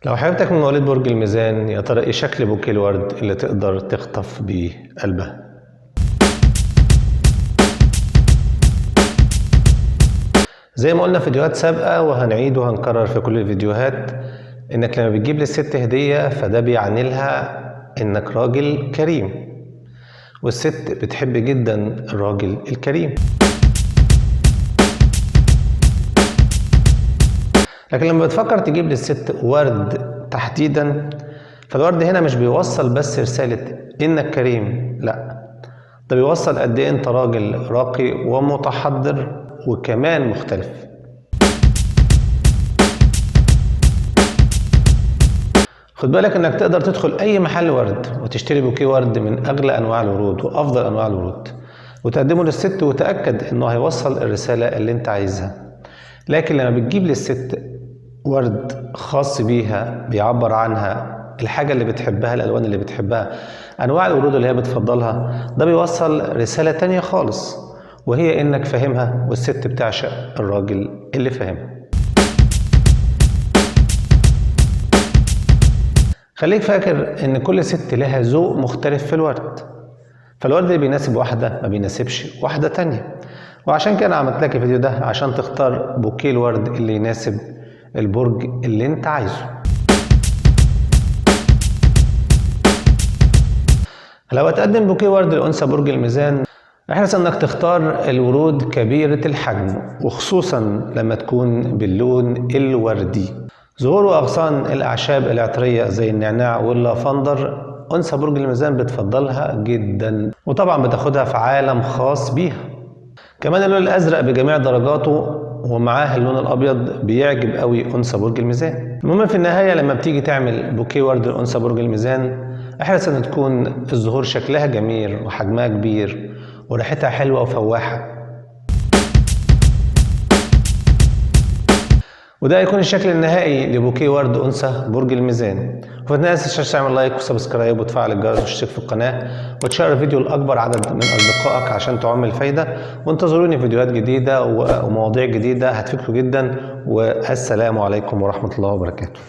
لو حبيبتك من مواليد برج الميزان، يا ترى ايه شكل بوكيه الورد اللي تقدر تخطف بيه قلبها؟ زي ما قلنا في فيديوهات سابقة وهنعيد وهنكرر في كل الفيديوهات، انك لما بتجيب للست هدية فده بيعني لها انك راجل كريم، والست بتحب جدا الراجل الكريم. لكن لما بتفكر تجيب للست ورد تحديدا، فالورد هنا مش بيوصل بس رسالة انك كريم، لا، ده بيوصل قد ايه انت راجل راقي ومتحضر وكمان مختلف. خد بالك انك تقدر تدخل اي محل ورد وتشتري بوكيه ورد من اغلى انواع الورود وافضل انواع الورود وتقدمه للست، وتأكد انه هيوصل الرسالة اللي انت عايزها. لكن لما بتجيب للست ورد خاص بيها بيعبر عنها، الحاجة اللي بتحبها، الألوان اللي بتحبها، أنواع الورود اللي هي بتفضلها، ده بيوصل رسالة تانية خالص، وهي إنك فاهمها، والست بتعشق الراجل اللي فاهمها. خليك فاكر إن كل ست لها ذوق مختلف في الورد، فالورد اللي بيناسب واحدة ما بيناسبش واحدة تانية، وعشان كده أنا عملت لك الفيديو ده عشان تختار بوكيه الورد اللي يناسب البرج اللي انت عايزه. لو هتقدم بوكيه ورد لأنثى برج الميزان، احرص انك تختار الورود كبيرة الحجم، وخصوصا لما تكون باللون الوردي. زهور واغصان الاعشاب العطرية زي النعناع واللافندر انثى برج الميزان بتفضلها جدا، وطبعا بتاخدها في عالم خاص بيها. كمان اللون الازرق بجميع درجاته ومعاه اللون الابيض بيعجب قوي انثى برج الميزان. المهم في النهاية لما بتيجي تعمل بوكيه ورد لانثى برج الميزان، احرص ان تكون الزهور شكلها جميل وحجمها كبير وريحتها حلوة وفواحه، وده هيكون الشكل النهائي لبوكيه ورد انثى برج الميزان. وما تنساش تعمل like و subscribe وتفعل الجرس وتشترك في القناة وتشير الفيديو لاكبر عدد من اصدقائك عشان تعم الفايدة، وانتظروني في فيديوهات جديدة ومواضيع جديدة هتفيدكم جدا. والسلام عليكم ورحمة الله وبركاته.